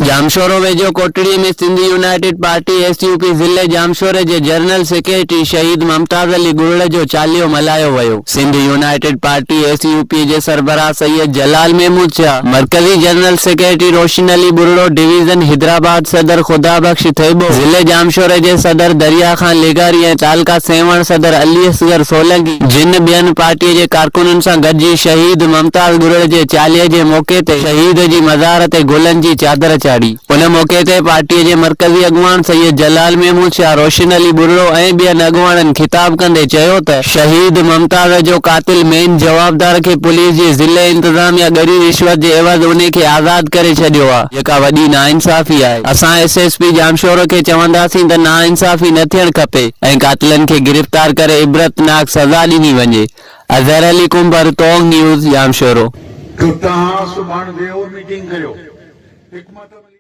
ڄامشورو ويجهو Kotri ۾ Sindh united party, S U P, ضلعي ڄامشوري جي جنرل سيڪريٽري شهيد ممتاز علي ڳرڙ جو چاليهو ملهايو ويو. Sindh united party, S U P, جي سربراهه سيد جلال محمود شاهه، مرڪزي general secretary Roshan Ali Buriro, division Hyderabad صدر خدا بخش ٿيٻو، ضلعي ڄامشوري جي صدر دريا خان لغاري ۽ تعلقه سيوهڻ صدر علي اصغر سولنگي جن ٻين پارٽي جي ڪارڪنن سان گڏجي شهيد ممتاز ڳرڙ جي چاليهي جي موقعي تي شهيد جي مزار تي گلن جي چادر چاڙهي. ان موقعي تي پارٽي جي مرڪزي اڳواڻ سيد جلال محمود شاهه، روشن علي ٻرڙو ۽ ٻين اڳواڻن خطاب ڪندي چيو ته شهيد ممتاز جو قاتل مين جوابدار کي پوليس جي ضلعي انتظاميا ڳري رشوت جي عيوض انهي کي آزاد ڪري ڇڏيو آ جيڪا وڏي ناانصافي آهي اسان ايس ايس پي ڄامشورو کي چونداسين ته ناانصافي نه ٿيڻ کپي ۽ قاتلن کي گرفتار ڪري عبرتناڪ سزا ڏني وڃي اظهر علي ڪنڀر، تونگ نيوز، ڄامشورو. جو توهان سڀاڻ ويهو ميٽنگ ڪريو حڪمت عملي.